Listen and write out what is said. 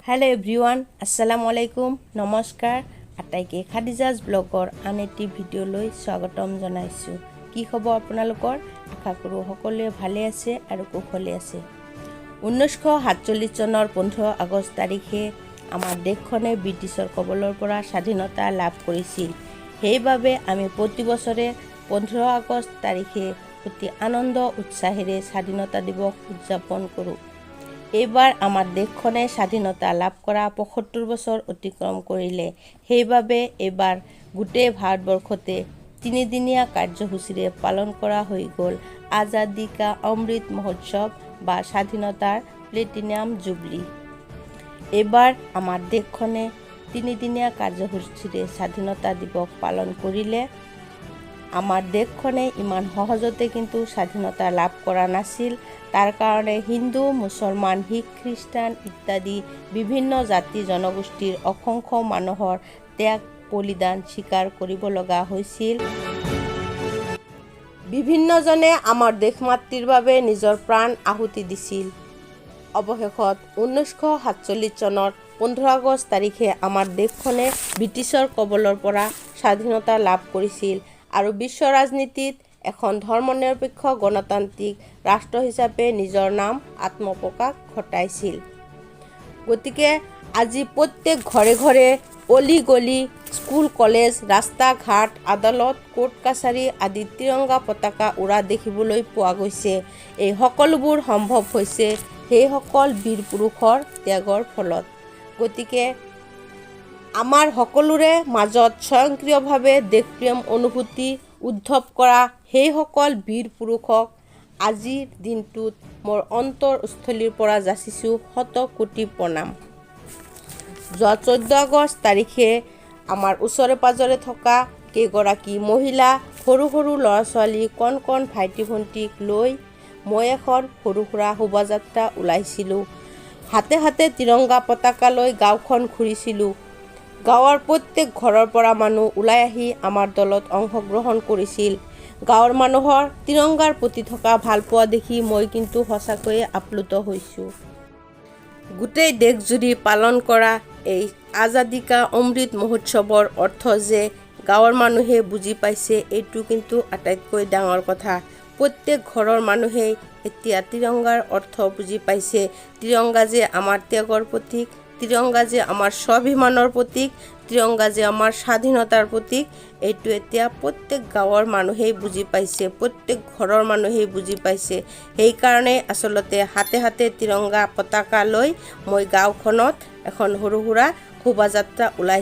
Hello' everyone, আসসালামু আলাইকুম, নমস্কাৰ। আটাইকে খাদিজাজ ব্লগৰ আন এটি ভিডিঅ'লৈ স্বাগতম জনাইছোঁ। কি খবৰ আপোনালোকৰ? আশা কৰোঁ সকলোৱে ভালে আছে আৰু কুশলে আছে। 1947 চনৰ 15 আগষ্ট তাৰিখে আমাৰ দেশখনে ব্ৰিটিছৰ কবলৰ পৰা স্বাধীনতা লাভ কৰিছিল। সেইবাবে আমি প্ৰতি বছৰে 15 আগষ্ট তাৰিখে অতি আনন্দ উৎসাহেৰে স্বাধীনতা দিৱস উদযাপন কৰোঁ। এইবাৰ আমাৰ দেশখনে স্বাধীনতা লাভ কৰা 75 বছৰ অতিক্ৰম কৰিলে। সেইবাবে এইবাৰ গোটেই ভাৰতবৰ্ষতে তিনিদিনীয়া কাৰ্যসূচীৰে পালন কৰা হৈ গ'ল আজাদী কা অমৃত মহোৎসৱ বা স্বাধীনতাৰ প্লেটিনাম জুবলি। এইবাৰ আমাৰ দেশখনে তিনিদিনীয়া কাৰ্যসূচীৰে স্বাধীনতা দিৱস পালন কৰিলে। আমাৰ দেশখনে ইমান সহজতে কিন্তু স্বাধীনতা লাভ কৰা নাছিল। তাৰ কাৰণে হিন্দু, মুছলমান, শিখ, খ্ৰীষ্টান ইত্যাদি বিভিন্ন জাতি জনগোষ্ঠীৰ অসংখ্য মানুহৰ ত্যাগ বলিদান স্বীকাৰ কৰিব লগা হৈছিল। বিভিন্নজনে আমাৰ দেশ মাতৃৰ বাবে নিজৰ প্ৰাণ আহুতি দিছিল। অৱশেষত 1947 চনৰ 15 আগষ্ট তাৰিখে আমাৰ দেশখনে ব্ৰিটিছৰ কবলৰ পৰা স্বাধীনতা লাভ কৰিছিল আৰু বিশ্ব ৰাজনীতিত এখন ধৰ্মনিৰপেক্ষ গণতান্ত্ৰিক ৰাষ্ট্ৰ হিচাপে নিজৰ নাম আত্মপ্ৰকাশ ঘটাইছিল। গতিকে আজি প্ৰত্যেক ঘৰে ঘৰে, অলি গলি, স্কুল কলেজ, ৰাস্তা ঘাট, আদালত, কোৰ্ট কাছাৰী আদিত তিৰংগা পতাকা উৰা দেখিবলৈ পোৱা গৈছে। এই সকলোবোৰ সম্ভৱ হৈছে সেইসকল বীৰ পুৰুষৰ ত্যাগৰ ফলত। গতিকে আমাৰ সকলোৰে মাজত স্বয়ংক্ৰিয়ভাৱে দেশপ্ৰেম অনুভূতি উদ্ভৱ কৰা সেইসকল বীৰ পুৰুষক আজিৰ দিনটোত মোৰ অন্তৰস্থলীৰ পৰা যাচিছোঁ শত কোটি প্ৰণাম। যোৱা 14 আগষ্ট তাৰিখে আমাৰ ওচৰে পাঁজৰে থকা কেইগৰাকী মহিলা, সৰু সৰু ল'ৰা ছোৱালী, কণ কণ ভাইটি ভণ্টিক লৈ মই এখন সৰু সুৰা শোভাযাত্ৰা ওলাইছিলোঁ। হাতে হাতে তিৰংগা পতাকা লৈ গাঁওখন ঘূৰিছিলোঁ। গাঁৱৰ প্ৰত্যেক ঘৰৰ পৰা মানুহ ওলাই আহি আমাৰ দলত অংশগ্ৰহণ কৰিছিল। গাঁৱৰ মানুহৰ তিৰংগাৰ প্ৰতি থকা ভালপোৱা দেখি মই কিন্তু সঁচাকৈয়ে আপ্লুত হৈছোঁ। গোটেই দেশজুৰি পালন কৰা এই আজাদী কা অমৃত মহোৎসৱৰ অৰ্থ যে গাঁৱৰ মানুহে বুজি পাইছে, এইটো কিন্তু আটাইতকৈ ডাঙৰ কথা। প্ৰত্যেক ঘৰৰ মানুহেই এতিয়া তিৰংগাৰ অৰ্থ বুজি পাইছে। তিৰংগা যে আমাৰ ত্যাগৰ প্ৰতীক, তিৰংগা যে আমাৰ স্বাভিমানৰ প্ৰতীক, তিৰংগা যে আমাৰ স্বাধীনতাৰ প্ৰতীক, এইটো এতিয়া প্ৰত্যেক গাঁৱৰ মানুহেই বুজি পাইছে, প্ৰত্যেক ঘৰৰ মানুহেই বুজি পাইছে। সেইকাৰণেই আচলতে হাতে হাতে তিৰংগা পতাকা লৈ মই গাঁওখনত এখন সৰু সুৰা শোভাযাত্ৰা ওলাই